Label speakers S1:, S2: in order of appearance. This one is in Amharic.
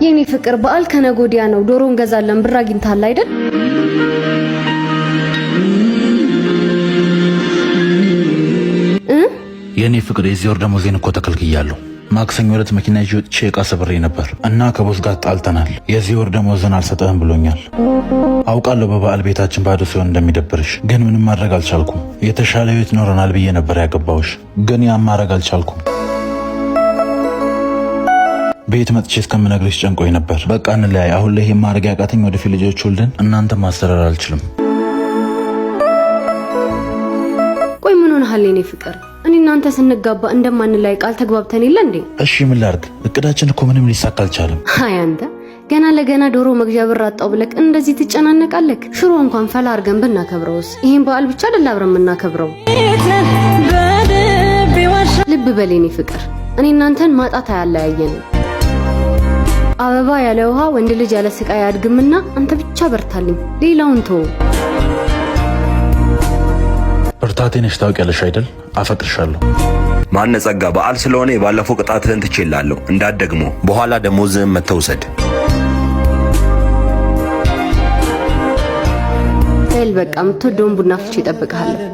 S1: የኔ ፍቅር፣ በዓል ከነገ ወዲያ ነው። ዶሮ እንገዛለን። ብር አግኝተሃል አይደል? እ
S2: የእኔ ፍቅር፣ የዚህ ወር ደሞዜን እኮ ተከልክያለሁ። ማክሰኞ ዕለት መኪና ይዤ ወጥቼ ዕቃ ሰብሬ ነበር እና ከ boss ጋር ጣልተናል። የዚህ ወር ደሞዝን አልሰጠህም ብሎኛል። አውቃለሁ በበዓል ቤታችን ባዶ ሲሆን እንደሚደብርሽ፣ ግን ምንም ማድረግ አልቻልኩም። የተሻለ ቤት ይኖረናል ብዬ ነበር ያገባሁሽ፣ ግን ያም ማድረግ አልቻልኩም። ቤት መጥቼ እስከምነግርሽ ጨንቆኝ ነበር። በቃ እንለያይ። አሁን ላይ ይሄን ማድረግ ያቃተኝ ወደፊት ልጆች ወልደን እናንተ ማስተዳደር አልችልም።
S1: ቆይ ምን ሆነሃል የኔ ፍቅር? እኔ እናንተ ስንጋባ እንደማንለያይ ቃል ተግባብተን የለ እንዴ?
S2: እሺ ምን ላድርግ? እቅዳችን እኮ ምንም ሊሳካ አልቻለም።
S1: አይ አንተ፣ ገና ለገና ዶሮ መግዣ ብር አጣው ብለክ እንደዚህ ትጨናነቃለክ? ሽሮ እንኳን ፈላ አድርገን ብናከብረውስ? ይሄን በዓል ብቻ አይደል አብረን የምናከብረው? ልብ በል የኔ ፍቅር፣ እኔ እናንተን ማጣት አያለያየንም። አበባ ያለ ውሃ፣ ወንድ ልጅ ያለ ስቃይ አያድግምና አንተ ብቻ በርታልኝ፣ ሌላውን ተው።
S2: ብርታቴ ነሽ፣ ታውቂያለሽ አይደል? አፈቅርሻለሁ።
S3: ማነ ጸጋ፣ በዓል ስለሆነ የባለፈው ቅጣትህን ትቼልሃለሁ። እንዳትደግሞ። በኋላ ደሞዝህን መተህ ውሰድ።
S1: በል በቃ፣ የምትወደውን ቡና አፍልቼ እጠብቅሃለሁ።